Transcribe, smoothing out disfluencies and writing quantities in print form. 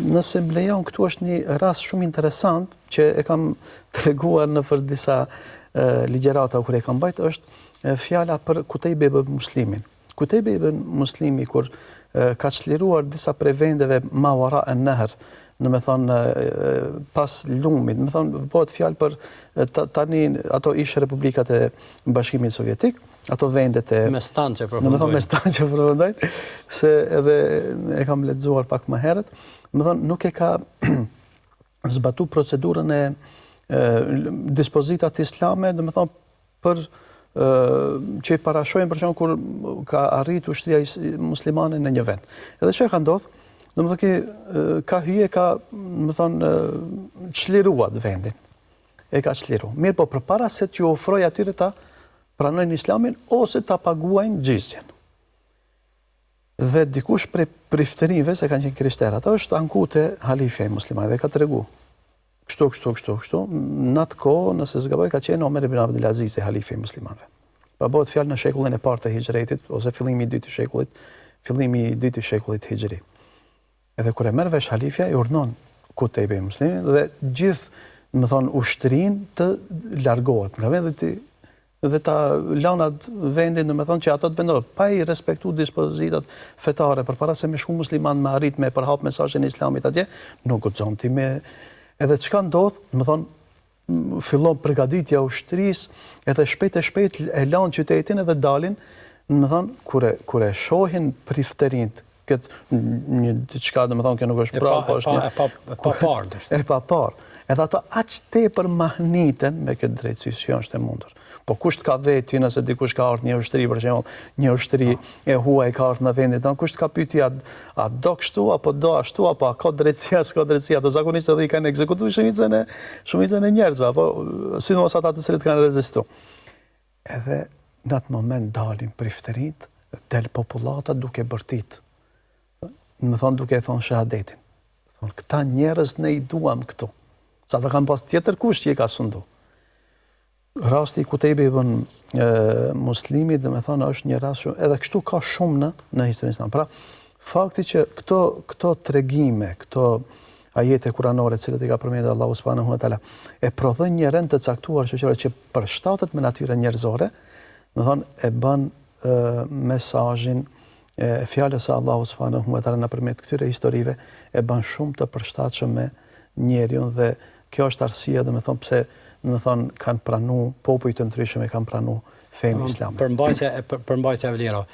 Nëse më lejon, këtu është një rast shumë interesant që e kam treguar nëpër disa ligjërata kur e kam mbajt, është fjala për Kutejbe ibn Muslimin. Kutejbe ibn Muslimi kur ka çliruar disa prej vendeve ma wara en nehr, domethonë pas lumit, domethonë bëhet fjalë për tani ato ish republikat e Bashkimit Sovjetik, ato vendet e me stan që përfundojnë. Domethonë me stan që përfundojnë, se edhe e kam lexuar pak më herët, domethonë nuk e ka zbatu procedurën e, e dispozitat islame, domethonë për që i parashohin për shembull kur ka arrit ushtria muslimane në një vend. Edhe çka ka ndodh? Domethonë ki, ka hy e ka, domethonë, çliru atë vendin. E ka çliru. Mirëpo, përpara se t'ju ofroj atyre ta pranojnë islamin ose ta paguajnë xhizjen. Dhe dikush prej priftërinjve, se kanë qenë krishterë, ato është anku te halifja i muslimanëve dhe ka tregu. Kështu, kështu, kështu, kështu. Në atë kohë, nëse s'gaboj, ka qenë Omer ibn Abdul Aziz halife i muslimanëve. Pra bëhet fjalë në shekullin e parë të Hixhretit ose fillimi i dytë i shekullit, fillimi i dytë i shekullit Hixhri. Edhe kur e merr vesh halifja, i urdhnon Kutejbe ibn Muslimin dhe gjithë, domethonë, ushtrinë të largohet nga vendi dhe ta lanë atë vendin, domethonë që ata të vendosen, pa i respektu dispozitat fetare, përpara se me shku musliman me arrit me përhap mesazhin e islamit atje, nuk guxon ti me... Edhe çka ndodh, domethonë, fillon përgatitja e ushtrisë, edhe shpejt e shpejt e lanë qytetin edhe dalin, domethonë, kur e, kur e shohin priftërinjtë, këtë një diçka, domethonë, kjo nuk është prapë, po është një... E pa, e pa parë, E pa parë. Edhe ata aq tepër mahniten me këtë drejtësi, si është e mundur. Po kush të ka vet ty nëse dikush ka ardhur një ushtri, për shembull, një ushtri po. e huaj ka ardhur në vendin tënd, kush të ka pyet a, a do kështu apo do ashtu apo a ka drejtësi a s'ka drejtësi, ato zakonisht edhe i kanë ekzekutuar shumicën e shumicën e njerëzve apo sidomos ata të cilët kanë rezistuar. Edhe në atë moment dalin priftërinjtë, del popullata duke bërtit. Domethonë duke e thonë shahadetin. Thonë, këta njerëz ne i duam këtu. Se ata kanë pas tjetër kush që i ka sundu. Rasti i Kutejbe ibn Muslimit, domethonë, është një rast shumë, edhe kështu ka shumë në, në historinë islame. Pra, fakti që këto, këto tregime, këto ajete kuranore, të cilat i ka përmendur Allahu subhanahu wa taala, e prodhojnë një rend të caktuar shoqëror që përshtatet me natyrën njerëzore, domethonë, e bën mesazhin e fjalës së Allahut subhanahu wa taala nëpërmjet këtyre historive e bën shumë të përshtatshëm me njeriun dhe kjo është arsyeja domethonë pse domethonë kanë pranu popuj të ndryshëm e kanë pranu fenë islame. Përmbajtja e përmbajtja e vlerave.